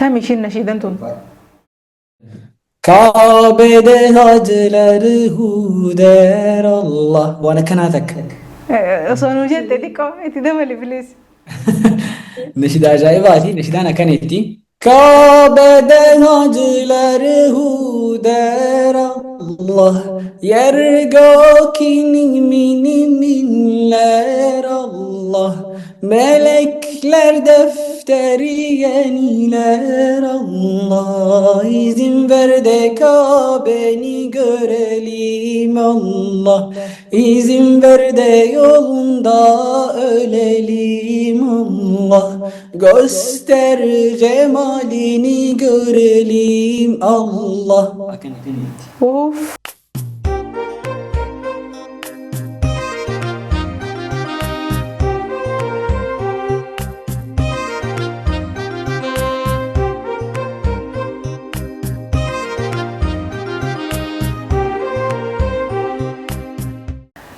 Tami ishiin nashiidan tun? Kabe'de hacılar hu der Allah. Waan akkanaa takka. Osoo nuu jette xiqqoo itti dabali please. Nashida ajaa'ibaati. Nashidaan akkana jetti. Kabe'de hacılar hu der Allah. Yer gökini minler Allah. Melekler defteri yeniler Allah. İzin ver de Kabe'ni görelim Allah. İzin ver de yolunda ölelim Allah. Göster cemalini görelim Allah. Akkana jetti. Uuff.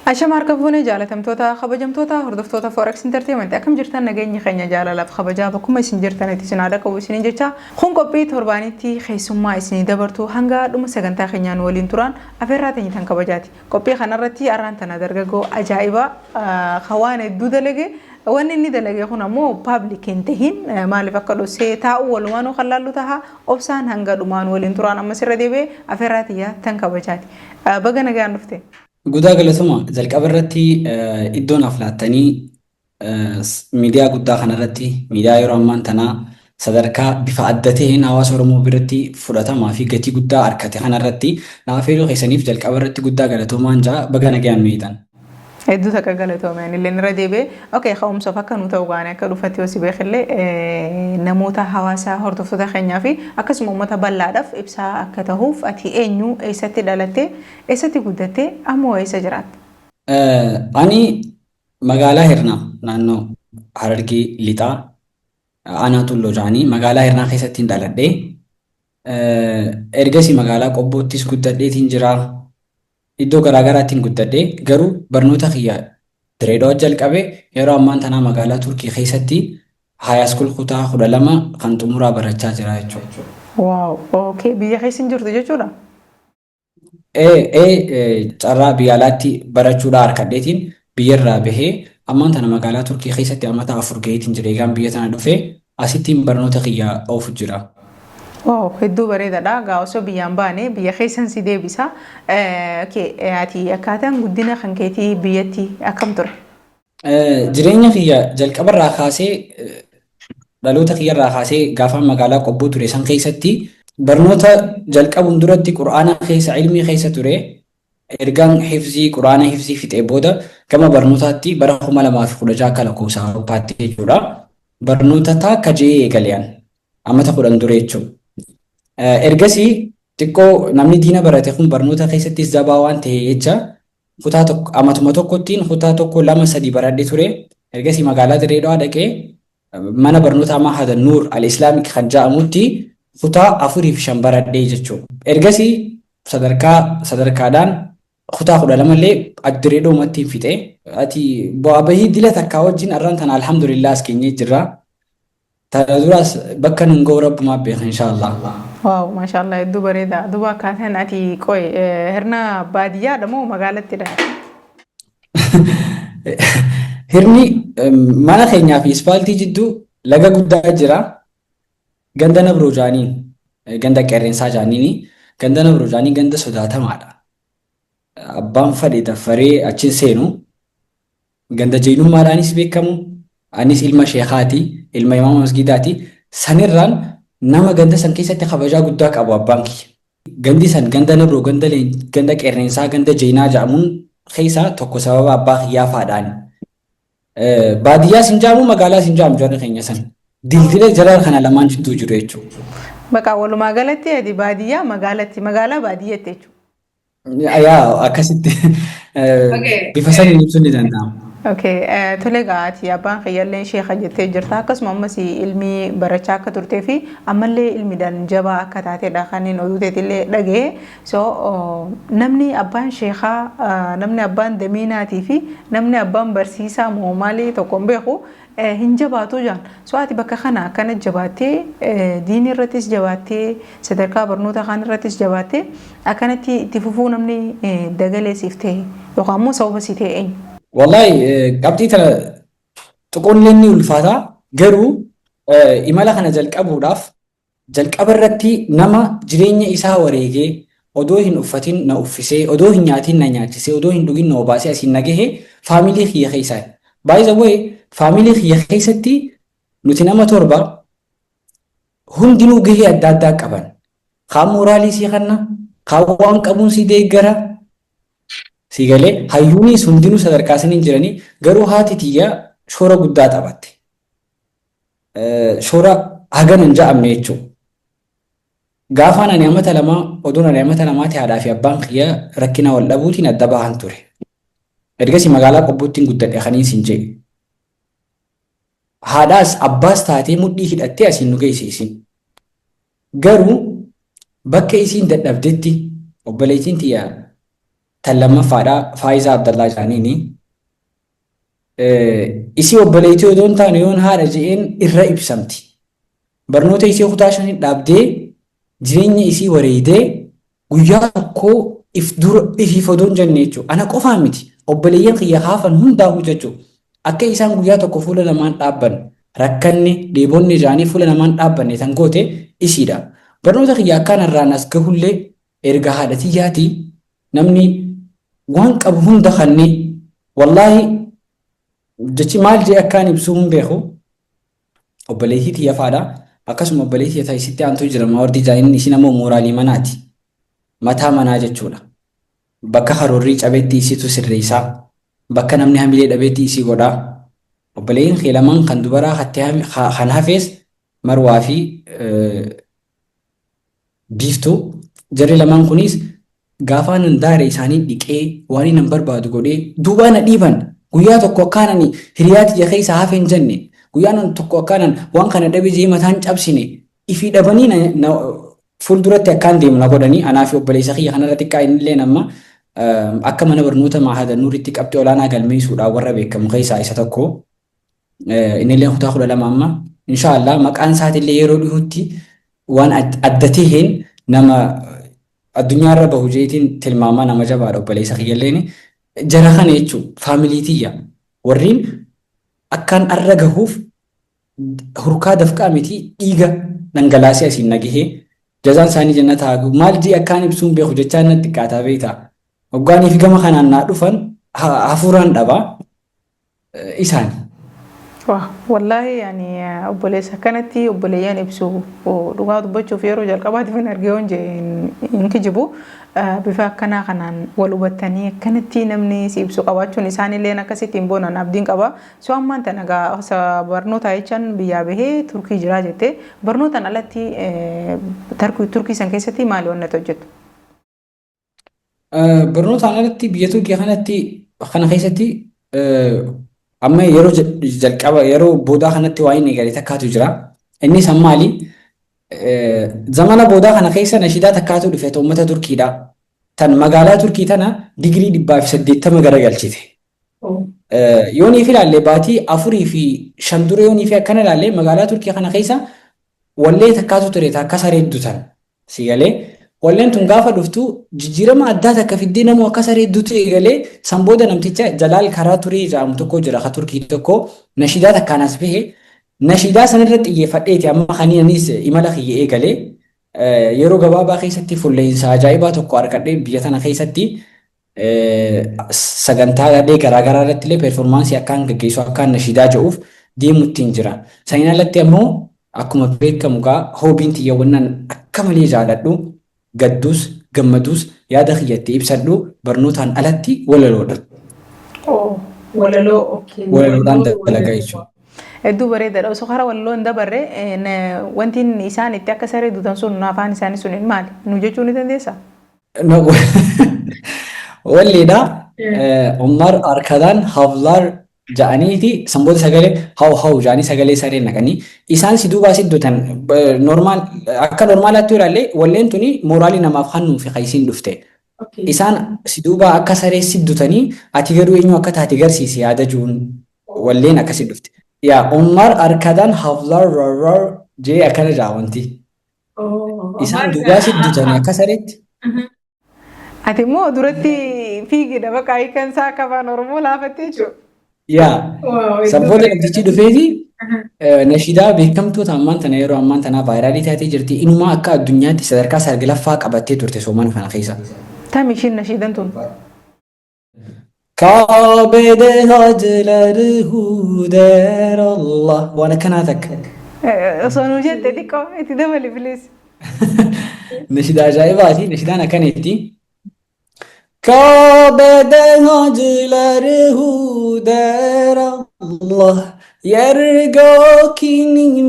Ashama harka fuune jaalatamtoota kabajamtoota hordoftoota Forex Entertainment akkam jirtan nageenyi keenya jaalalaaf kabajaa bakkuma isin jirtanitti isin haadha qabu isiniin jecha kun qophii torbaanitti keessummaa isinii dabartu hanga dhuma sagantaa keenyaan waliin turaan afeerraa teenya tan kabajaati. Qophii kanarratti arraan tana dargaggoo ajaa'ibaa kan waan hedduu dalage wanni inni dalage kun ammoo public hin tahin maaliif akka dhossee taa'u walumaanuu kan laallu taha obsaan hanga dhumaan waliin turaan ammas irra deebi'ee afeerraa tiyya tan kabajaati. Baga nagaan dhufte. Gudaa galatoma jalqaba irratti iddoo naaf laattanii miidiyaa guddaa kanarratti miidiyaa yeroo ammaan tanaa sadarkaa bifa adda ta'een hawaasa Oromoo biratti fudhatamaa fi gatii guddaa argate kanarratti na afeeruu keessaniif jalqaba irratti guddaa galatoomaan ja'a baga nagayaan nu hiitan. Hedduu takka galatoome anillee irra deebi'ee okay ka'umsaaf akka nu ta'u gaane akka dhufatti yoo si beekillee namoota hawaasa hordoftoota keenyaa fi akkasuma uummata bal'aadhaaf ibsaa akka ta'uuf ati eenyu eessatti dhalatte eessatti guddatte ammoo eessa jiraatta? Ani magaalaa Hirnaa naannoo Harargee Lixaa aanaa Tulloo jedhanii magaalaa Hirnaa keessattiin dhaladhe. Ergasii magaalaa Qobboottis guddadheetiin jira. Iddoo garaa garaattiin guddadhe garuu barnoota kiyya Dirree Dhawaa jalqabe yeroo ammaan tanaa magaalaa Turkii keessatti high school kutaa 12 kan xumuraa barachaa jira jechuudha. Wow okay biyya keessa hin jirtu jechuudha? Ee carraa biyya alaatti barachuudhaa harkadheetiin biyyarraa bahee ammaan tana magaalaa Turkii keessatti amata 4 gaheetiin jira. Egaan biyya tana dhufee asittiin barnoota kiyya oofu jira. Wow hedduu bareedaadha. Gaa osoo biyyaan baane biyya keessan si deebisa. Okay ati akkaataan guddina kan keetii biyyatti akkam ture? Jireenya kiyya jalqabarraa kaasee dhaloota kiyyarraa kaasee gaafa magaalaa Qobboo ture san keessatti barnoota jalqabuun duratti Qur'aana keessa ilmii keessa ture. Ergaan hifzii Qur'aana hifzii fixee booda gama barnootaatti bara 2016 akka lakkoofsa Awurooppaatti jechuudha. Barnoota taakka je'ee eegale an amata 10 dura jechuudha. Ergasii xiqqoo namni diina barate kun barnoota keessattis jabaa waan ta'e jecha kutaa tokko amatuma tokkottiin kutaa 1 2 3 baradhe ture. Ergasii magaalaa Dirree Dhawaa dhaqee mana barnootaa Mahada Nuur Al-Islaamik kan jedhamutti kutaa 4 fi 5 baradhee jechuudha. Ergasii sadarkaa sadarkaadhaan kutaa 12 illee Dirree Dhawumatti hin fixe. Ati bu'aa bahii dila takkaa wajjin arraan tana alhamdulillah as keenyee jirra. Tana duraas bakka nun ga'u rabbumaa beeka inshaallah. Waaw maashaallah hedduu bareeda. Duuba akkaataan ati qoy hirna baadiyyaadha moo magaalattidha? Hirni mana keenyaa fi ispaaltii jidduu laga guddaa jira. Ganda Nabroo jaaniin ganda qeerrensaa jaaniini ganda Nabroo jaaniin ganda sodaatamaadha. Abbaan fadhe daffaree achiin seenu Ganda jeynummaadhaanis beekamu. Anis ilma sheekhaati, ilma imaama masgiidaati. Sanirraan nama ganda san keessatti kabajaa guddaa qabu abbaan kiyya. Gandi san ganda Nabroo, ganda ganda Qeerrensaa, ganda Jeynaa jedhamuun keessaa tokko sababa abbaa kiyyaa faadhaani. Baadiyyaas hin jedhamu, magaalaas hin jedhamu jarri keenya san. Dildila jara kana lamaan jidduu jiru jechuudha. Baqa walumaa galatti ati baadiyyaa magaalatti, magaalaa baadiyyatti jechuudha. Yaa akkasitti bifa saniin ibsuun ni danda'ama. Okay, tole egaa ati abbaan kiyyallee sheeka jettee jirta akkasuma ammas ilmi barachaa akka turtee fi ammallee ilmiidhaan jabaa akka taatedha kan inni oduu teetillee dhaga'e. So namni abbaan sheekaa namni abbaan damiinaatii fi namni abbaan barsiisaa moo maalii tokko hin beeku Hin jabaatu jaan. So ati bakka kana akkana jabaattee, diinii irrattis jabaattee, sadarkaa barnoota kaan irrattis jabaattee akkanatti itti fufuu namni dagalee siif ta'e yookaan immoo sababa si ta'e eenyu? Wallaahi, qabxii tana tuquun illee ni ulfaata, garuu imala kana jalqabuudhaaf jalqaba irratti nama jireenya isaa wareegee, odoo hin uffatin na uffisee, odoo hin nyaatin na nyaachisee, odoo hin dhugin na obaasee asiin na gahe faamilii kiyya keessaa. By the way, faamilii kiyya keessatti nuti nama 7, hundinuu gahee adda addaa qaban. Kaan mooraalii sii kanna, kaan waan qabuun si deeggara. Sii galee, hayyuunis hundinuu sadarkaa saniin jiranii, garuu haati tiyya shoora guddaa taphatte. Shoora hagana hin ja'amne jechuudha. Gaafaan ani amata 2, odoon ani amata 2ti, haadhaa fi abbaan kiyya rakkina wal dhabuutiin adda bahan ture. Ergasii magaalaa Qobboottiin guddadhe kaniin siin jedhe. Haadhaas abbaas taatee mudhii hidhattee asiin nu geesse isin. Garuu bakka isiin dadhabdetti obboleettiin tiyya tan lammaffaadhaa, Faayizaa Abdallaa jedhaniini, isii obboleettii odoo hin taane yoon haadha je'een irra ibsamti. Barnoota isii kutaa shanii dhaabdee, jireenya isii wareeydee, guyyaa tokko if dura ifiif odoo hin jenne jechuudha. Ana qofaa miti, obboleeyyan kiyya haafan hundaa'uu jechuudha. Akka isaan guyyaa tokko fuula namaan dhaabban, rakkanne dheebonne jedhanii fuula namaan dhaabbanne tan goote isiidha. Barnoota kiyya akkaan irraan as gahullee erga haadha tiyyaati. Namni waan qabu hunda kannee, wallaahi, jechi maal jee akkaan ibsuu hin beeku. Obboleettii tiyya faadha. Akkasuma obboleettii tiyya isitti aantuu jira, Maawardii jaaniin. Isin ammoo mooraalii manaati. Mataa manaa jechuudha. Bakka karoorrii cabetti isitu sirreessaa. Bakka namni hamilee dhabeetti isii godhaa. Obboleeyyiin kee lamaan kan dubaraa kan hafees, Marwaa fi Biiftuu, jarri lamaan kunis gaafaa nan daare isaanii dhiqee, waan inni nan barbaadu godhee duubaa na dhiiban. Guyyaa tokko akkaan ani hiriyaa tiyya keessa hafe hin jenne. Guyyaa nan tokko akkaan waan kana dhabe jee mataan cabsine. Ifii dhabanii na fuulduratti akkaan deemu na godhanii. Anaa fi obboleessa kiyya kanarra xiqqaa, innillee amma akka mana barnoota Maahada Nuuritti qabxii olaanaa galmeessuudhaan warra beekamu keessaa isa tokko. Innillee kutaa 12 amma. Inshaallah, maqaan isaatillee yeroo dhihootti waan adda taheen nama addunyaarra bahu jeetiin tilmaamaa. Nama jabaadha obboleessa kiyyalleen. Jara kana jechuun faamilii tiyya, warreen akkaan arra gahuuf hurkaa dafqaa miti dhiiga dhangalaasee asiin nagahee, jazaan isaanii jannata haa gahu. Maal jee akkaan ibsuun beeku, jechaan natti xiqqaataa beektaa. Hoggaaniif gama kanaan naa dhufan hafuuraan dhabaa isaani. Wah, wallaahi ani obboleessa akkanatti obboleeyyan ibsu dhugaa dubbachuuf yeroo jalqabaatiif hin arge yoon jee hin kijibu. Bifa akkanaa kanaan wal hubattanii akkanatti namni si ibsu qabaachuun isaanilleen akkasitti hin boonan abdiin qaba. So ammaan tana egaa barnoota jechaan biyyaa bahee Turkii jiraa jette, barnootaan alatti Turkii san keessatti maali wanni ati hojjettu? Barnootaan alatti biyya Turkii kanatti kana keessatti amma yeroo jalqaba yeroo boodaa kanatti waa inni eegale takkaatu jira. Innis maali? Zamana boodaa kana keessa nashiidaa takkaatu dhufe uummata Turkiidha. Tan magaalaa Turkii tana digirii 180 garagalchite. Yooniif ilaalle, baatii 4 fi 5 dura yooniif akkana ilaalle, magaalaa Turkii kana keessa wallee takkaatu ture takka saree dutan. Si galee, walleen tun gaafa dhuftu jijjiirama addaa takka fiddee, namuu akka saree dutu eegalee. San booda namticha Jalaal Karaa Turee jedhamu tokko jira, ka Turkii tokko, nashiidaa takkaan as bahe. Nashiidaa sanirra xiyyeeffadheeti amma kaniin anis imala kiyya eegalee. Yeroo gabaabaa keessatti fulleensa ajaa'ibaa tokko argadhee, biyya tana keessatti sagantaalee garaagaraa irratti illee performance akkaan gaggeessu, akkaan nashiidaa jedhuuf deemuttiin jira. Saniin alatti ammoo akkuma beekamu gaa hobbyn tiyya, wannan akka malee jaaladhu, gadduus gammaduus yaada kiyyatti ibsadhu barnootaan alatti walaloodha. Walaloo, okay. Walaloodhaan dalagaa jechuudha. Hedduu bareedaadha. Osoo karaa walaloo hin dabarre, wanti isaan itti akka saree duutan sun afaan isaanii sun maali? Nu jechuu ni dandeessaa? Walleedha. Onlar arkadan havlar ja'aniiti, sanboota sagalee haw haw ja'anii sagalee saree naqanii isaan si duubaa si dutan. Normal, akka normaalaatti yoo ilaalle, walleen tuni mooraalii namaaf kennuu fi kan dhufte. Isaan si duubaa akka saree si dutanii, ati garuu eenyu akka taate garsiisi yaada jiruun walleen akkasii dhufte. Yaa Onlar arkadan havlar rar jee akkana jaa wanti. Oh, Isaan maal duubaa si dutanii akka sareetti. Ati immoo duratti fiigidha bakka hiikan isaa akka afaan Oromoo laafatte jechuudha. Yaa Wow, hedduu san booda bareeda. namtichi dhufeeti nashiidaa beekamtuu ta ammaan tana yeroo ammaan tanaa vaayiraalii taatee jirti. Inumaa akka addunyaatti sadarkaa saglaffaa qabattee turte soomana kana keessa. Tami ishiin nashiidan tun? Kaabede hacılar huder Allah. Waan akkanaa takka. Osoo nuu jette xiqqoo itti dabali please. Nashidaa ajaa'ibaati. Nashidaan akkana jetti. Kaabede hacılar huder Allah. Yer gökini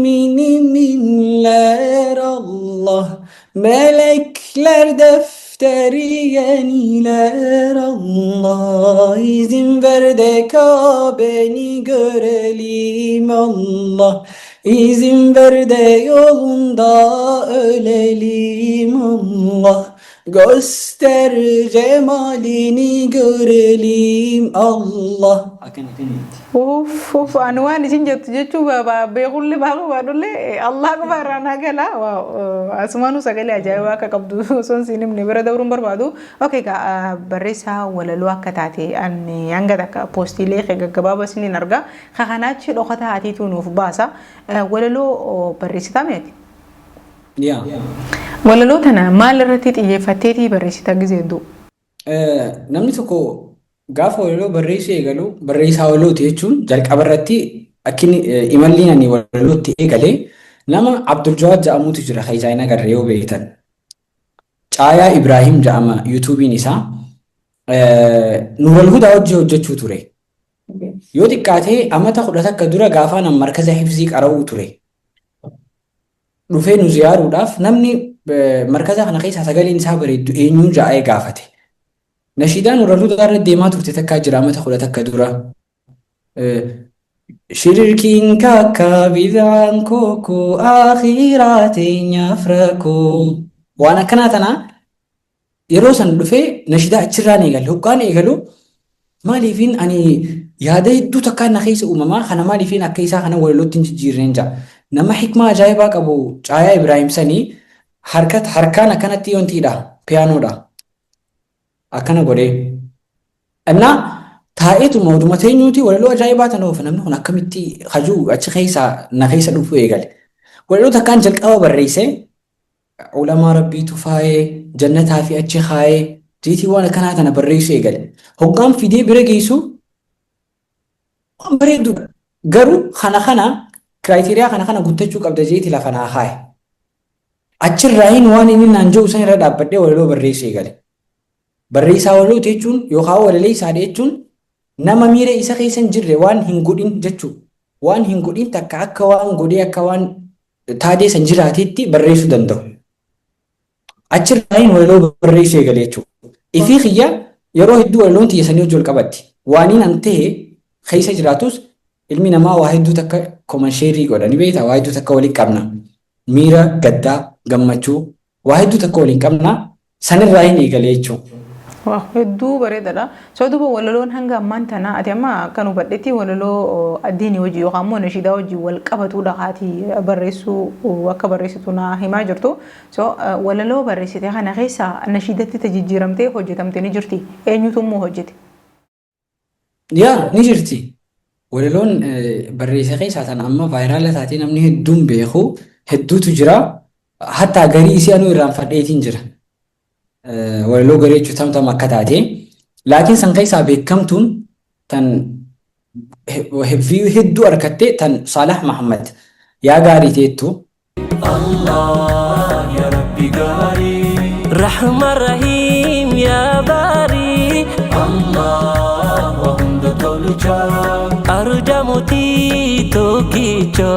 minler Allah. Melekler defteri yeniler Allah. İzin ver de Kabe'ni görelim Allah. İzin ver de yolunda ölelim Allah. Göster cemalini görelim Allah. Akkana jetti. Uff uff ani waan isin jettu jechuu beekullee baaquu baadhullee Allah qofa irraa naa gala. Waaw asumaanuu sagalee ajaa'ibaa akka qabdu osoo hin himne bira dabruun barbaadu. Okay egaa barreessaa walaloo akka taate ani hanga takka poostiilee kee gaggabaabaa isiniin arga. Ka kanaa achi dhokataa atiitu nuuf baasa. Walaloo barreessitaa meeti? Yaa. Walaloo tana maal irratti xiyyeeffatteetii barreessita gizee hedduu? Namni tokko gaafa walaloo barreessuu eegalu barreessaa walalooti jechuun jalqaba irratti akki imalli ani walalootti eegale nama Abdul Jawaad jedhamutu jira kan isaa hin agarre yoo beektan. Caayaa Ibraahim jedhama yuutuubiin isaa. Nuural Hudaa hojii hojjechuu ture. Yoo xiqqaatee amata 11 dura gaafa nan markaza hifzii qara'uu ture. Dhufee nu ziyaaruudhaaf namni markaza kana keessaa sagaleen isaa bareeddu eenyuu ja'ee gaafate. Nashiidaan Nuural Hudaa irra deemaa turte takkaa jira amata 11 dura. Shirkiin kakka bid'aan kookoo akhiraa teenyaaf rakkoo. Waan akkanaa tanaa yeroo san dhufee nashidaa achirraan eegale. Hoggaan eegalu maaliifiin ani yaada hedduu takkaan na keessa uumamaa kana maaliifiin akka isaa kana walalootti hin jijjiirreen ja'a. Nama hikmaa ajaa'ibaa qabu Caayaa Ibraahim sanii harka harkaan akkanatti wantiidha piyaanoodha akkana godhee. Innaa taa'eetuma oduma teenyuuti walaloo ajaa'ibaa tana oofa namni kun akkamitti hajuu achi keessaa na keessa dhufuu eegale. Walaloo takkaan jalqaba barreessee ulamaa rabbiitu faayee jannataa fi achi kaayee jeetii waan akkanaa tana barreessuu eegale. Hoggaan fidee bira geessu waan bareedduudha. Garuu kana kana kiraayiteriyaa kana kana guuttachuu qabda jeeti lafa naa kaaye. Achirraayin waan inni naan jedhu san irra dhaabbadhee walaloo barreessuu eegale. Barreessaa walalooti jechuun yookaan walaleessaadha jechuun nama miira isa keessa hin jirre waan hin godhin jechuudha. Waan hin godhin takka akka waan godhee akka waan taatee san jiraateetti barreessuu danda'u. Achirraayin walaloo barreessuu eegale jechuudha. Ifii kiyya yeroo hedduu walaloon tiyya sanii hojii wal qabatti. Waaniin an ta'e keessa jiraatus ilmi namaa waa hedduu takka common share godha ni beektaa waa hedduu takka waliin qabna. Miira gaddaa, gammachuu waa hedduu takka waliin qabna. Sanirraa hin eegale jechuudha. Waaw hedduu bareedaadha. So duuba walaloon hanga ammaan tana ati amma akkan hubadhetti walaloo addiinii hojii yookaan immoo nashiidaa hojii wal qabatudha haati barreessuu akka barreessitu na himaa jirtu. So walaloo barreessite kana keessa nashiidatti tajijjiiramtee hojjetamte ni jirti. Eenyutu immoo hojjete? Yaa ni jirti. Walaloon barreesse keessaa tan amma vaayiraala taatee namni hedduun beeku hedduutu jira. Hattaa garii isii anuu irraanfadheetiin jira. Walaloo garii jechuun tam tam akka taate. Laakiin san keessaa beekamtuun tan view hedduu argatte tan Salah Muhammad yaa gaarii teettu. Allah ya Rabbi gaarii. Rahman Rahim ya Bari. Allah wa hunda tolcha. Arja mootii tokkicha.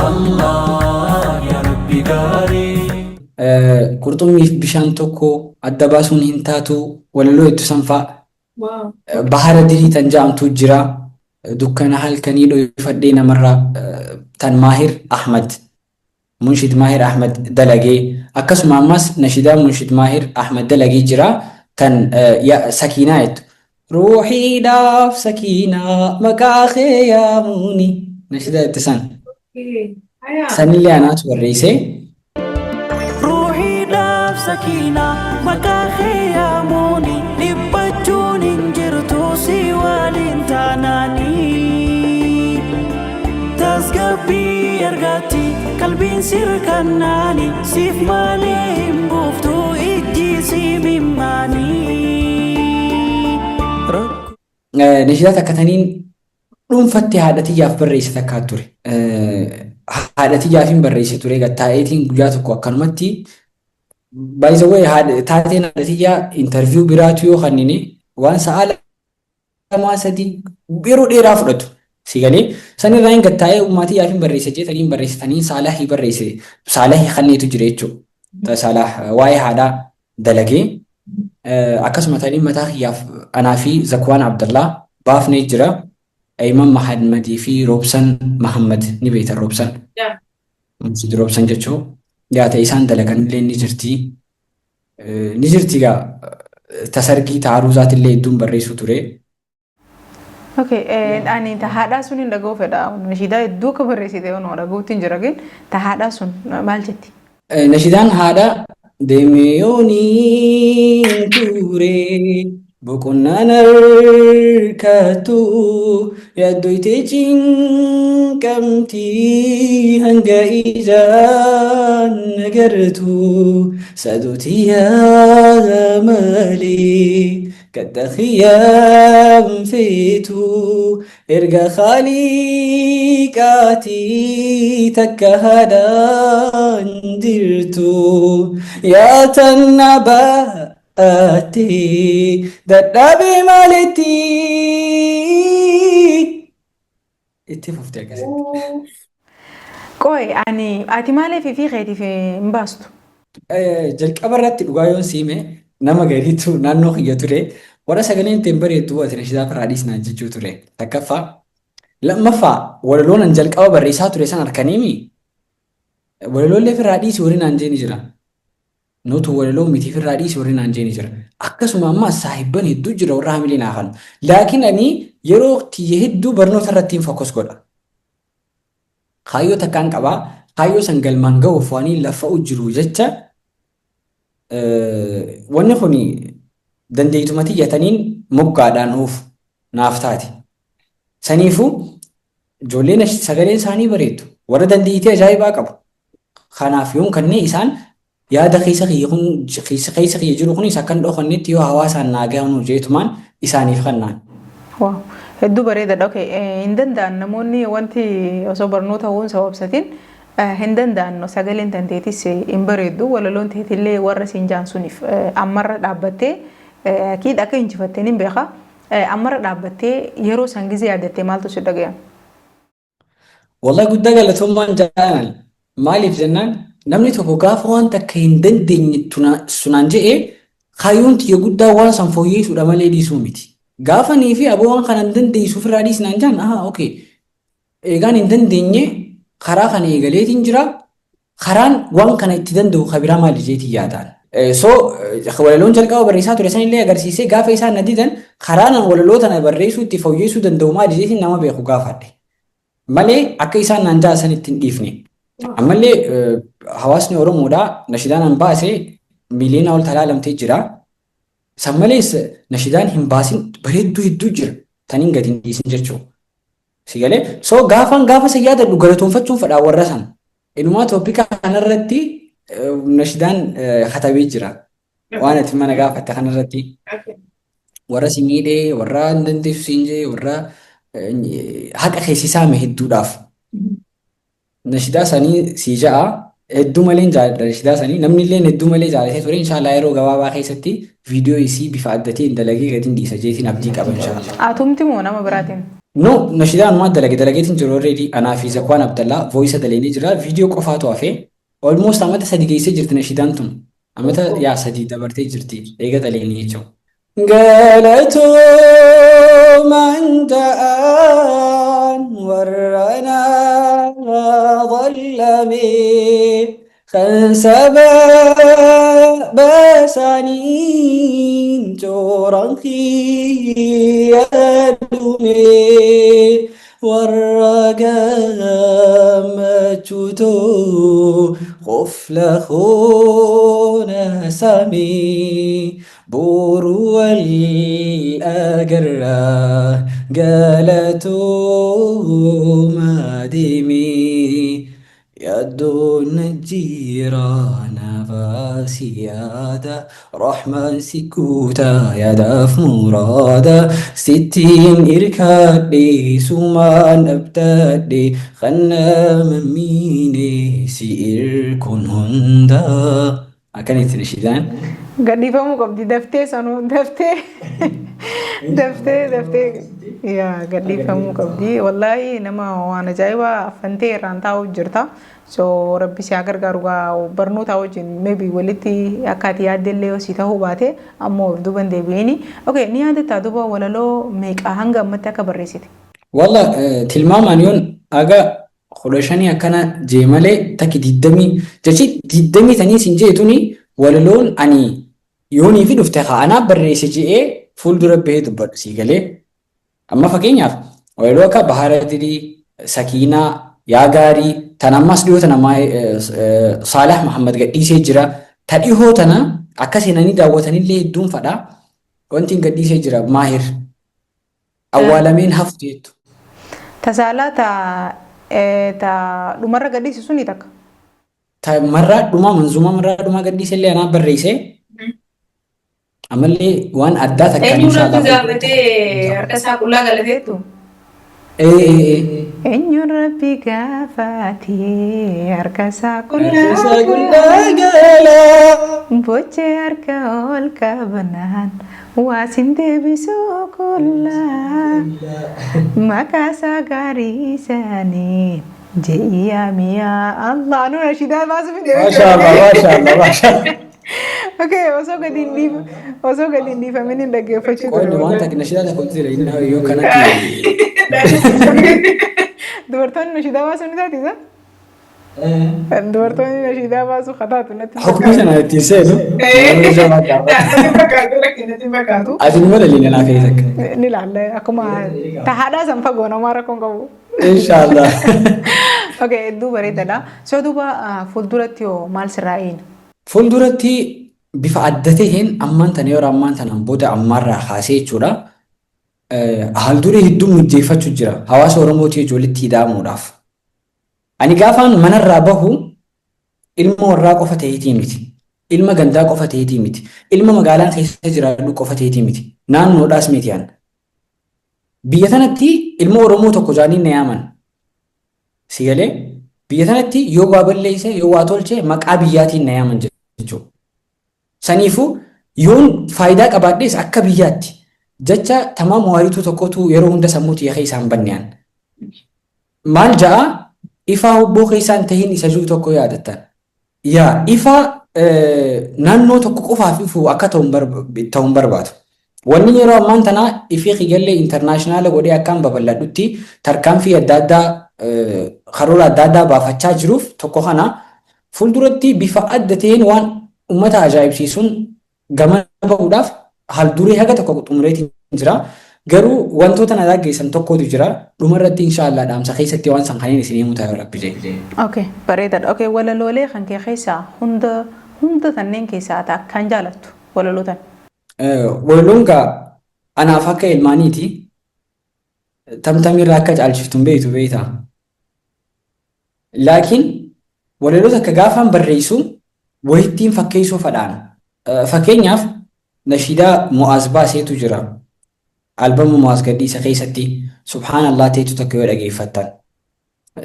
Allah ya Rabbi gaarii. Qurxummiif bishaan tokko adda baasuun hin taatu walaloo hedduu san fa'a. Bahara dirii tan ja'amtu jira. Dukkana halkanii dhoyfadhee namarraa tan Maahir Ahmad Munshid Maahir Ahmad dalagee akkasuma ammas nashidaa Munshid Maahir Ahmad dalagee jira tan sakiinaa jettu. Ruuxiidhaaf sakiinaa maqaa kee yaamuuni Nashidaa itti san. Sanillee anaatu barreesse. Ruuhiidhaaf sakiinaa maqaa kee yaamuuni dhiphachuun hin jirtu si waliin taanaanii. Tasgabbii argatti qalbiin sirkannaani siif malee hin buuftu ijji si mimmaanii. Nashidaa takka taniin dhuunfatti haadha tiyyaaf barreesse takkaa ture. Haadha tiyyaafin barreesse ture gattaa'eetiin guyyaa tokko akkanumatti. By the way, taateen haadha tiyyaa interview biraatu yoo kannine waan sa'a 2, 3 yeroo dheeraa fudhatu. Si galee sanirraa hin gattaa'ee ummaa tiyyaafin barreesse jeetaniin barreesse taniin Saalahii barreesse Saalahii kanneetu jira jechuudha. Saalah waa'ee haadhaa dalagee akkasuma taniin mataa kiyyaaf anaa fi Zakwaan Abdallaa baafnee jira. Ayman Mahammadii fi Roobsan Mahammad ni beektan Roobsan. Masjid Roobsan jechuun yaa ta'e isaan dalagan illee ni jirti. Ni jirti gaa tasargii ta'aruuzaatillee hedduun barreessuu ture. Okay, ani ta haadhaa sun hin dhaga'uu fedha. Nashiidaa hedduu akka barreessite onoo dhaga'uutti hin jira gin ta haadhaa sun maal jetti? Nashidaan haadha deemee yooniin ture boqonnaan harkattu yaaddoytee cinqamti hanga ijaan agartu saduuti yaa malee gadda kiyyaan feetu erga Khaaliqaati takka haadhaan jirtu yaa tanna baate dadhabe maalitti itti fufte akkasitti. Qoy ani ati maaliif fi keetiif hin baastu? Jalqaba irratti dhugaa yoon siime nama gariitu naannoo kiyya ture. Warra sagaleen ittiin bareeddu ati nashidaa firraa dhiisnaan jechuu ture. Takkaffaa. Lammaffaa walaloon an jalqaba barreessaa ture san harkaniimi. Walaloollee firraa dhiisi warri naan jeeni jira. Nutu walaloo miti firraa dhiisi warri naan jeeni jira. Akkasuma ammaas saahibban hedduu jira warra hamilee naa kanu. Laakiin ani yeroo tiyya hedduu barnoota irrattiin focus godha. Kaayyoo takkaan qaba. Kaayyoo san galmaan gahuuf waaniin laffa'u jiru jecha wanni kun dandeeytuma tiyya taniin moggaadhaan oofu naaf taate. Saniifuu ijoolleen sagaleen isaanii bareeddu. Warra dandeeytii ajaa'ibaa qabu. Kanaaf yoon kannee isaan yaada keessa kiyya kun keessa keessa kiyya jiru kunis akka hin dhokannetti yoo hawaasaan naa gahanuu jeetumaan isaaniif kannaan. Wow. Hedduu bareedaadha. Okay. Hin danda'an namoonni wanti osoo barnoota ho'uun sababsatiin hin danda'an sagaleen tanteetis hin bareeddu walaloon teetillee warra siin jaan suniif ammarra dhaabbattee akiid akka injifatteen hin beeka ammarra dhaabbattee yeroo san gizee yaadattee maaltu si dhagayama? Wallahi guddaa galatoomaan jaalan. Maaliif jennaan namni tokko gaafa waan takka hin dandeenye sunaan je'e kaayyoon tiyya guddaa waan san fooyyeessuudha malee dhiisuu miti. Gaafa nii fi aboo waan kana hin dandeessu ofirraa dhiisnaan jaan aha okay eegaan hin dandeenye karaa kana eegaleetiin jira karaan waan kana itti danda'u ka biraa maali jeetiin yaadaan. So walaloon jalqaba barreessaa ture sanillee agarsiisee gaafa isaan na didan karaan an walaloo tana barreessuu itti fooyyessuu danda'u maali jeetiin nama beeku gaafadhe. Malee akka isaan naan ja'a san itti hin dhiifne. Ammallee hawaasni Oromoodhaa nashidaan an baase miiliyoona ol talaalamtee jira. San malees nashidaan hin baasin bareedduu hedduu jira. Taniin gadi hin dhiisin jechuudha. Si galee? So gaafan gaafa san yaadadhu galatoonfachuun fedhaa warra san. Inumaa toopika kanarratti nashidaan katabee jira. Waan ati mana gaafatte kanarratti warra si miidhee, warra hin dandeessu siin jee, warra haqa kee si saame hedduudhaaf. Nashidaa sanii sii ja'a hedduu malee hin jaaladha nashidaa sanii namni illee hedduu malee jaalatee ture inshaallah yeroo gabaabaa keessatti viidiyoo isii bifa addatiin dalagee gadi dhiisa jeetiin abdii qaba inshaallah. Atumti moo nama biraatiin? No, nashidaa anumaa dalage dalageetiin jiru already anaa fi Zakwaan Abdallaa voice daleenee jira viidiyoo qofaatu hafe almost amata 3 geessee jirti nashidaan tun amata yaa 3 dabartee jirti eega daleenee jechuudha. Galatoomaan ta'an warra naa dhallame kan sababa isaaniin cooran kiyya dhume. Warra gammachuutu qofla koona samii boru wal agarra galatooma deemee yaaddoon jira na baasi yaada rahmaan si guuta yaadaaf muraada sittiin irkaadhe sumaan abdadhe kan nama miine si irkuun hunda. Akkanitti nashiidaan. Gadhiifamuu qabdi daftee sanuu daftee daftee daftee yaa gadhiifamuu qabdi. Wallaahi nama waan ajaa'ibaa affantee irraan taa'uu jirta. So rabbi si haa gargaaru gaa barnoota wajjin maybe walitti akka ati yaaddellee yoo si ta'uu baate ammoo of duuba hin deebi'ini. Okay, ni yaadatta duuba walaloo meeqa hanga ammatti akka barreessite? Walla tilmaamaan yoon aga 15 akkana jee malee takki 20 jechi 20 tanii sin jee tuni walaloon ani yoonii fi dhufte haa anaa barreesse je'ee fuuldura bahee dubbadhu sii galee. Amma fakkeenyaaf walaloo akka Bahara Dilii, Sakiinaa, Yaa Gaarii, tan ammas dhiyoo tana Saalah Muhammad gadhiisee jira. Ta dhihoo tana akka seenanii daawwatanillee hedduun fadha. Wanti hin gadhiisee jira Maahir. Awwaalameen hafu jeettu. Ta Saalaa ta ta dhumarra gadhiise suni takka. Ta marraa dhumaa manzuumaa marraa dhumaa gadhiise illee anaa barreesse. Ammallee waan addaa takkaan Eenyu inshaallah rabbi gaafatee harka isaa qullaa galateettu? Ee ee ee. Eenyuun rabbi gaafatee harka isaa Harka isaa qullaa qullaa galaa. Bochee harka ol qabnaan waa sin deebisuu qullaa. Maqaa isaa gaarii saniin je'i yaa miyaa Allah. Anu nashidaa baasuuf hin deebiin. Maasha Allah, maasha Allah, maasha Allah. Okay, osoo gadi hin dhiif osoo gadi hin dhiifamin hin dhaggeeffachuu ture. Qoonni waan takka nashidaa takka hojii jira inni yoo kanatti. Dubartoonni nashidaa baasuu ni taati isa? Dubartoonni nashiidaa baasuu kataatu natti Hukmii sana ittiin seenu. Namni jabaa gaafata. Natti fakkaatu lakki natti fakkaatu. Ati numa daliin anaa kee takka. Ni ilaalla akkuma tahaadhaa san fagoo namaa rakkoon qabu. Inshaallah. Okay, hedduu bareedaadha. So duuba fuulduratti hoo maal sirraa eegna? Fuulduratti bifa adda taheen ammaan tana yeroo ammaan tanaan booda ammaarraa kaasee jechuudha. Haal-duree hedduu mijjeeffachuu jira hawaasa Oromootii walitti hidhaamuudhaaf. Ani gaafaan manarraa bahu ilma warraa qofa ta'eetii miti. Ilma gandaa qofa ta'eetii miti. Ilma magaalaan keessa jiraadhu qofa ta'eetii miti. Naannoodhaas miti an. Biyya tanatti ilma Oromoo tokko jaanii na yaaman. Si galee? Biyya tanatti yoo waa balleesse yoo waa tolche maqaa biyyaatiin na yaaman jechuudha. Saniifuu yoon faayidaa qabaadhees akka biyyaatti jecha Tamaam Waarituu tokkotu yeroo hunda sammuu tiyya keessaa hin banne an. Maal ja'a ifaa hubboo keessaa hin tahin isa jiru tokko yaadattan. Yaa ifaa naannoo tokko qofaaf ifu akka ta'u hin barbaadu. Wanni yeroo ammaan tanaa ifii kiyyallee intarnaashinaala godhee akkaan babal'adhutti tarkaanfii adda addaa karoora adda addaa baafachaa jiruuf tokko kana fuulduratti bifa adda ta'een waan ummata ajaa'ibsiisuun gamana bahuudhaaf haal-duree haga tokko xumureetiin jira. Garuu wantoota na daaggeessan tokkotu jira. Dhuma irratti inshaa Allah dhaamsa keessatti waan san kaniin isin himu ta'a yoo Rabbi jedhe. Okay, bareedaadha. Okay, walaloolee kan kee keessaa hunda hunda tanneen keessaa ati akkaan jaalattu walaloo tami? Walaloon gaa anaaf akka ilmaaniiti. Tamtamiirraa akka caalchiftu hin beektu beektaa? Laakiin walaloo takka gaafaan barreessu wayittiin fakkeessuu fadhaan. Fakkeenyaaf nashiidaa Mu'aaz baaseetu jira. Albama Mu'aaz gadhiise keessatti Subhaanallah teetu takka yoo dhageeffattan.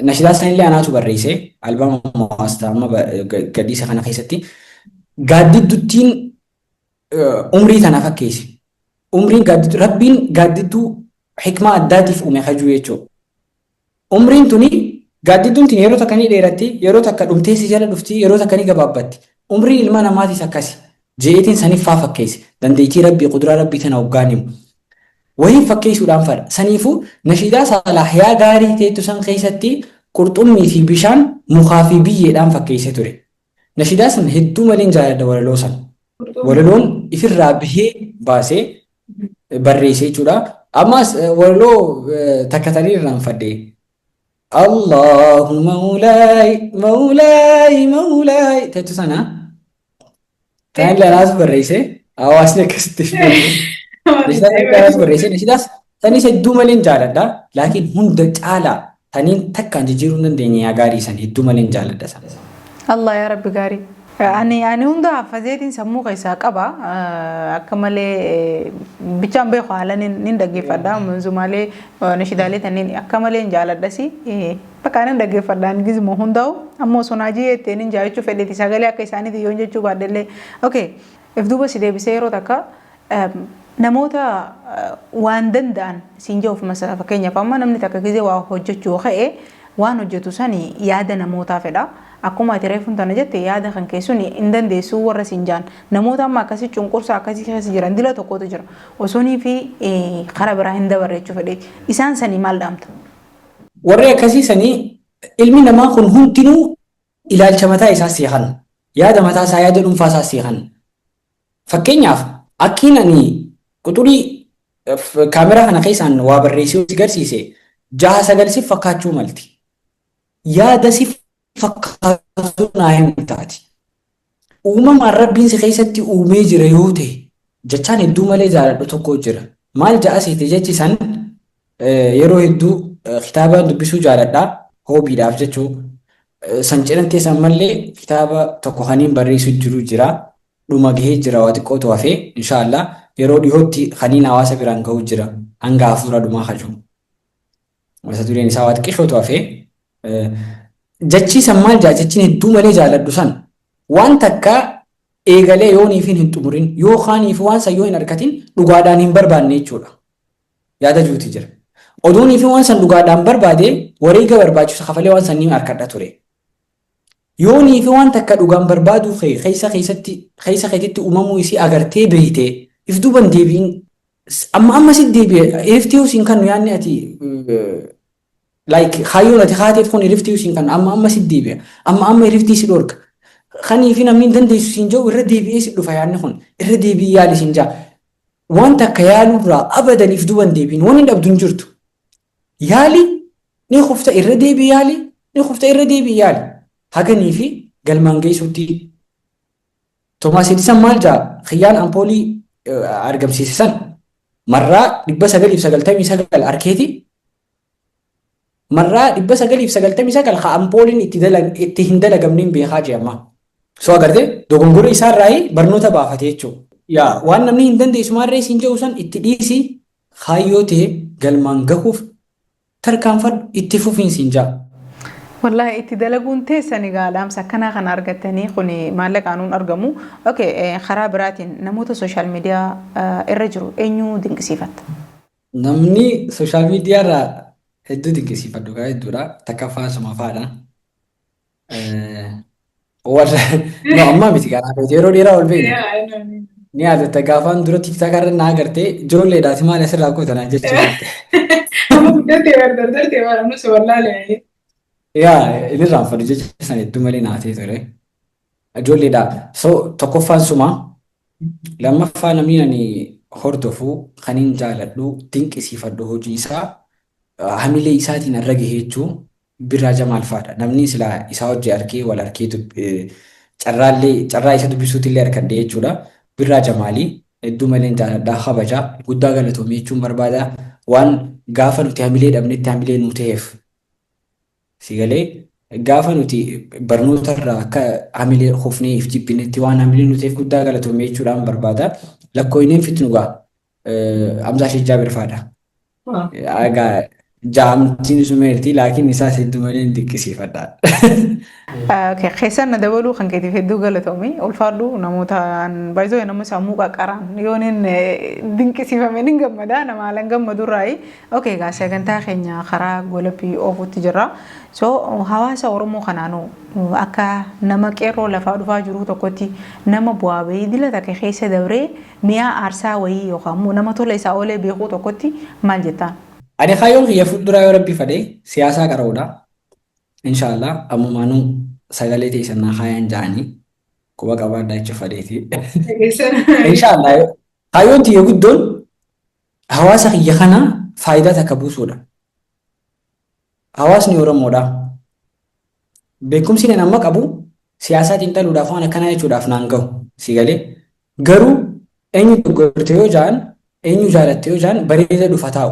Nashiidaa sanillee anaatu barreesse albama Mu'aaz amma gadhiise kana keessatti. Gaaddidduttiin umrii tana fakkeesse. Umriin gaaddidduu Rabbiin gaaddidduu hikmaa addaatiif uume kajuu jechuudha. Umriin tuni gaaddidduun tuni yeroo takka ni dheeratti, yeroo takka dhumtee si jala dhufti, yeroo takka ni gabaabbatti. Umriin ilma namaatis akkasi. Je'eetiin sanif faa fakkeesse. Dandeettii Rabbii, qudraa Rabbii tana hoggaan himu. Wahiin fakkeessuudhaan fadha. Saniifuu nashiidaa Saalaah yaa gaarii teettu san keessatti qurxummii fi bishaan mukaa fi biyyeedhaan fakkeesse ture. Nashiidaa san hedduu maleen jaaladha walaloo san. Walaloon ifirraa bahee baasee barreesse jechuudha. Ammas walaloo takka tanii irraanfadhe. Allahu mawlaay mawlaay mawlaay jettu sana. Tanillee anaatu barreesse. Hawaasni akkasitti beeku. Nashidaa tanillee anaatu barreesse. Nashidaas sanis hedduu maleen jaaladha. Laakiin hunda caalaa taniin takkaan jijjiiruu hin dandeenye yaa gaarii san hedduu maleen jaaladha sana. Allah yaa Rabbi gaarii. Ani hunda haffazeetiin sammuu keessaa qaba. Akka malee bichaan beeku haala nin dhaggeeffadha. Manzumaalee nashidaalee tanniin akka malee hin jaaladhasi. Bakka nin dhaggeeffadha ani gizuma hundaa'u. Ammoo osoo naa ji'eettee nin jaachuu fedheeti sagalee akka isaaniiti yoon jechuu baadhellee. Okay. If duuba si deebisee yeroo takka namoota waan danda'an siin jedhu ofuma fakkeenyaaf amma namni takka gizee waa hojjechuu ka'e waan hojjetu sani yaada namootaa fedha. Akkuma ati reefuun tana jette yaada kan kee suni hin dandeessuu warra siin jaan. Namoota amma akkasii cunqursaa akkasii keessa jiran dila tokkotu jira. Osonii fi karaa biraa hin dabarre jechuu fedheeti. Isaan sanii maal dhaamta? Warri akkasii sanii ilmi namaa kun hundinuu ilaalcha mataa isaa sii kanna. Yaada mataa isaa yaada dhuunfaa isaa sii kanna. Fakkeenyaaf akkiin ani quxurii kaameraa kana keessaan waa barreessee si garsiise jaha sagal si fakkaachuu malti. Yaada si fakkaatu naa himtaati. Uumamaan Rabbiin si keessatti uumee jira yoo ta'e jechaan hedduu malee jaaladhu tokko jira. Maal ja'a seete jechi san yeroo hedduu kitaabaan dubbisuu jaaladha hoobiidhaaf jechuu. San cinattis ammallee kitaaba tokko kaniin barreessuu jiru jira. Dhuma gahee jira waa xiqqootu hafee inshaallah yeroo dhihootti kaniin hawaasa biraan gahuu jira hanga hafuura dhumaa kajuu. Mata dureen isaa waa xiqqishootu hafee. Jachii san maal jaa jechiin hedduu malee jaaladhu san waan takka eegalee yooniif hin xumurin yookaaniif waan san yoo hin argatin dhugaadhaan hin barbaanne jechuudha. Yaada juuti jira. Oduunii fi waan san dhugaadhaan barbaade wareega barbaachisu kafalee waan san ni arkadha ture. Yoonii fi waan takka dhugaan barbaaduu kee keessa keessatti keessa keetitti uumamuu isii agartee beeyte if duuban deebiin amma amma si deebi'e iriftii siin kannu yaadni ati like kaayyoon ati kaateef kun iriftii siin kannu amma amma si deebi'a amma amma iriftii si dhorka. Kanii fi namni hin dandeessu siin jedhu irra deebi'ee si dhufa yaadni kun irra deebi'ee yaali siin ja'a. Waan takka yaaluurraa abadan if duuban deebiin waan hin dhabdu hin jirtu. Yaali ni kufta irra deebi'i yaali ni kufta irra deebi'i yaali. Haganii fi galmaan geessuutti. Toomaas Edisan maal jaa kiyyaan ampoolii argamsiise san marraa 999 arkeeti marraa 999 ka ampooliin itti itti hin dalagamneen beekaa jee ammaa. So agartee dogongora isaarraa barnoota baafate jechuudha. Yaa waan namni hin dandeessu maarree siin jedhu san itti dhiisi kaayyoo tee galmaan gahuuf tarkaanfadhu itti fufiin siin ja'a. Wallaahi itti dalaguun teessan egaa dhaamsa akkanaa kana argattanii kun maallaqaan hin argamu. Okay, karaa biraatiin namoota social media irra jiru eenyu dinqisiifatta? Namni social media irraa hedduu dinqisiifadhu gaa hedduudha. Takkaffaa suma fa'aadha. Warra no ammaa miti karaa feete yeroo dheeraa ol beekna. Ni yaadatta gaafaan dura TikTok irra naa agartee ijoolleedhaati maal asirraa goota naan jechuu turte. Amma guddattee bar dardartee bar amma si wallaalee. Yaa inni irraanfadhu jecha sana hedduu malee naatee ture. Ijoolleedha. So tokkoffaan suma lammaffaa namni ani hordofu kan hin jaaladhu dinqisiifadhu hojii isaa hamilee isaatiin irra gahe jechuun Birraa Jamaal faadha. Namni silaa isaa hojii arkee wal arkee carraallee carraa isa dubbisuutillee arkadhe jechuudha. Birraa Jamaalii hedduu maleen jaaladha kabaja guddaa galatoomii jechuun barbaada. Waan gaafa nuti hamilee dhabnetti hamilee nuu ta'eef si galee gaafa nuti barnoota irraa akka hamilee kufnee if jibbinetti waan hamilee nu ta'eef guddaa galatoomii jechuudhaan barbaada. Lakkooyneen fitnu gaa Hamzaa Sheek Jaabir faadha. Egaa jaamtiin sumeerti laakiin isaas hedduu malee hin dinqisiifadha. Okay, keessan na dabaluu kan keetiif hedduu galatoomi. Ulfaadhu namoota baay'ee nama sammuu qaqqaraan yoon hin dinqisiifame nin gammada nama haalan gammadu irraayi. Okay, egaa sagantaa keenya karaa golabbii oofuutti jirra. So hawaasa Oromoo kanaanuu akka nama qeerroo lafaa dhufaa jiru tokkotti nama bu'aa bahii dila takka keessa dabree mi'aa aarsaa wayii yookaan immoo nama tola isaa oolee beekuu tokkotti maal jettaan? Ani kaayyoon kiyya fuulduraa yoo rabbi fedhe siyaasaa qara'uudha. Inshaallah ammumaanuu sagalee teessan naa kaayaan ja'anii quba qabaadhaa jechuuf fedheeti. Inshaallah kaayyoon tiyya guddoon Hawaasa kiyya kana faayidaa takka buusuudha. Hawaasni Oromoodha. Beekumsi ani amma qabu siyaasaa xiinxaluudhaaf waan akkanaa jechuudhaaf naan gahu. Si galee? Garuu eenyu dogoggorte yoo ja'an, eenyu jaalatte yoo ja'an, bareeda dhufa taa'u.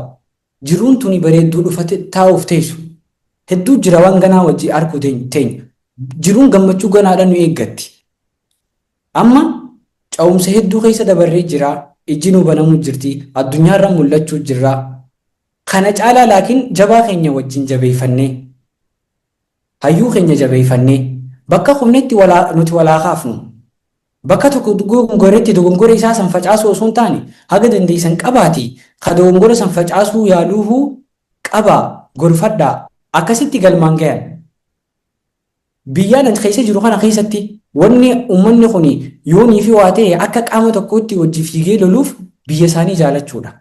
Jiruun tuni bareedduu dhufa taa'uuf teessu. Hedduu jira waan ganaa wajji arkuu teenya. Jiruun gammachuu ganaadha nu eeggatti. Amma ca'umsa hedduu keessa dabarree jira. Ijji nu banamuu jirti. Addunyaarra mul'achuu jirra. Kana caalaa laakiin jabaa keenya wajjin jabeeffannee, hayyuu keenya jabeeffannee, bakka kufnetti nuti walaa kaafnu. Bakka tokko dogongoretti dogongora isaa san facaasuu osoo hin taane, haga dandeessan qabaati ka dogongora san facaasuu yaaluuhuu qabaa, gorfadhaa, akkasitti galmaan gayan. Biyyaan ani keessa jiru kana keessatti wanni uummanni kun yoonii fi waa ta'e akka qaama tokkootti wajji fiigee loluuf biyya isaanii jaalachuudha.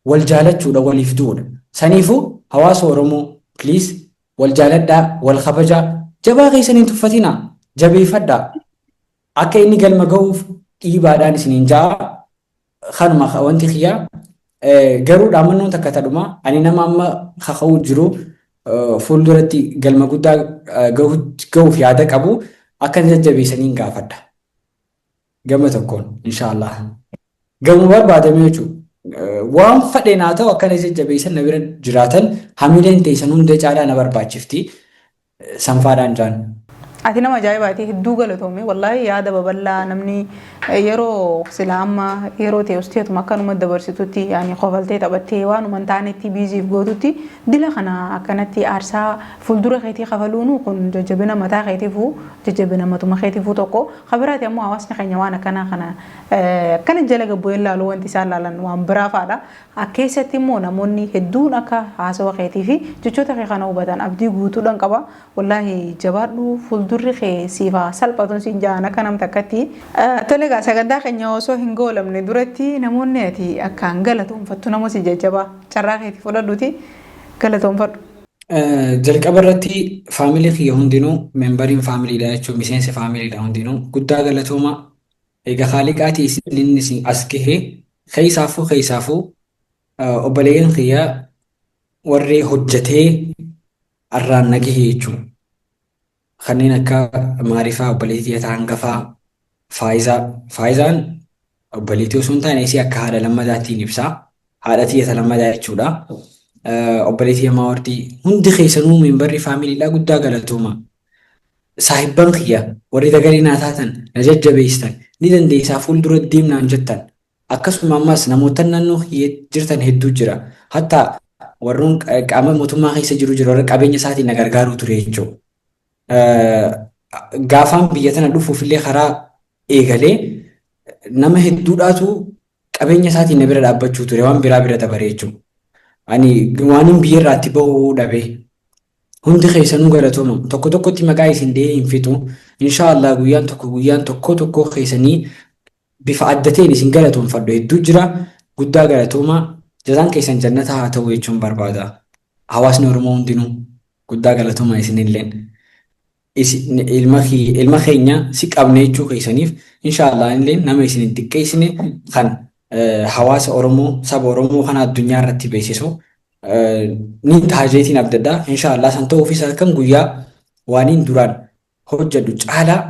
Wal jaalachuudha, waliif du'uudha. Saniifuu hawaasa Oromoo, please, wal jaaladhaa, wal kabajaa, jabaa keessan hin tuffatinaa, jabeeffadhaa. Akka inni galma ga'uuf dhiibaadhaan isiniin ja'a. Kanuma wanti kiyyaa. Garuu dhaamannoon takka tadhuma ani nama amma kaka'uu jiru, fuulduratti galma guddaa ga'uuf yaada qabu akka inni jajjabeessaniin gaafadha. Gama tokkoon inshaallah. Gamu barbaadame jechuudha. Waan fadheen haa ta'u, akkana jajjabeessan na bira jiraatan, hamileen teessan hunda caalaa na barbaachifti. Sanfaadhaan jaan. Ati nama ajaa'ibaati, hedduu galatoomi. Wallaahi, yaada babal'aa namni yeroo sila amma yeroo ta'e usteetuma akkanuma dabarsitutti, yaani kofaltee taphattee waanuma hin taanetti biiziif gootutti, dila kana akkanatti aarsaa fuuldura keetii kafaluunu kun jajjabina mataa keetiifuu, jajjabina matuma keetiifuu tokko. Kabiraati ammoo hawaasni keenya waan akkanaa kana akkana jala gabbu'ee ilaalu, wanti isaan laalan waan biraa fa'aadha. Keessatti immoo namoonni hedduun akka haasawa keetii fi jechoota kee kana hubatan abdii guutuudhaan qaba. Wallaahi jabaadhu, fuuldurri kee siif haa salphatuun siin ja'an akka nam takkatti. Tole egaa, sagantaa keenya osoo hin goolamne duratti namoonni ati akkaan galatoonfattu, nama si jajjabaa, carraa keetii fudhadhuuti galatoonfadhu. Jalqaba irratti faamilii kiyya hundinuu, memberiin faamiliidha jechuun miseensi faamiliidha hundinuu, guddaa galatooma. Egaa haaliqaatii isin inni isin as gahe, keessaafuu obboleeyyan kiyya warri hojjetee arraan na gahe jechuudha. Kanneen akka Maarifaa, obboleettii hangafaa, Faayizaa. Faayizaan obboleettii osoo hin taane isii akka haadha lammadaattiin ibsaa. Haadha tiyya lammadaa jechuudha. Obboleettii Maawartii, hundi keessanuu memberri faamiliidhaa guddaa galatooma. Saahibban kiyya warri dagalee naa taatan, na jajjabeessitan, ni dandeessaa, fuuldura deemnaan jettan. Akkasuma ammas namoota naannoo kiyya jirtan hedduu jira. Hatta warroon qaama mootummaa keessa jiru jira, warra qabeenya isaatiin na gargaaruu ture jechuudha. Gaafaan biyya tana dhufuuf illee karaa eegalee nama hedduudhaatu qabeenya isaatiin na bira dhaabbachuu ture, waan biraa bira dabaree jechuudha. Ani waan biyya irraa itti bahuu dhabe. Hundi keessanuu galatooma. Tokko tokkotti maqaa isin dhahee hin fixu. Inshaallah guyyaan tokko, guyyaan tokko tokko keessanii bifa adda ta'een isin galatoonfadhu hedduu jira. Guddaa galatooma. Jazaan keessan jannata haa ta'u jechuun barbaada. Hawaasni Oromoo hundinuu guddaa galatooma isinilleen. Ilma keenya si qabne jechuu keessaniif, inshaallah illee nama isin hin xiqqeessine kan hawaasa Oromoo, saba Oromoo kana addunyaa irratti beeksisu ni taajeetiin abdadha. Inshaallah san ta'uufis halkan guyyaa waaniin duraan hojjedhu caalaa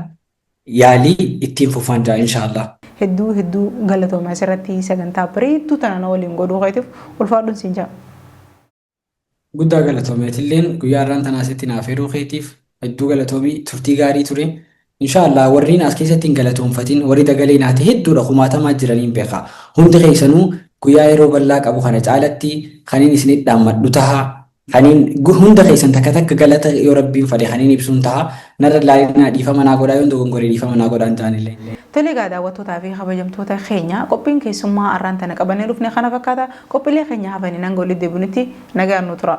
yaalii ittiin fufaan jira inshaallah. Hedduu hedduu galatooma, asirratti sagantaa bareedduu tana na waliin godhuu keetiif ulfaadhuun siin jaa. Guddaa galatoomeetilleen guyyaa har'aan tanaa asitti naaf eeruu keetiif hedduu galatoomii, turtii gaarii ture. Inshaallah warreen as keessatti hin galatoonfatin, warri dagalee naate hedduudha, kumaatamaa jiraniin beeka. Hundi keessanuu guyyaa yeroo bal'aa qabu kana caalatti kaniin isinit dhaammadhu taha. Kaniin hunda keessan takka takka galata yoo Rabbiin fadhe kaniin ibsuun taha. Narra laalinaa, dhiifama naa godhaa, yoon dogongoree dhiifama naa godhaan ta'anillee. Tole egaa, daawwattootaa fi kabajamtoota keenya, qophiin keessummaa har'aan tana qabannee dhufne kana fakkaata. Qophiilee keenya hafanii hanga walitti deebinutti nagaan nu tura.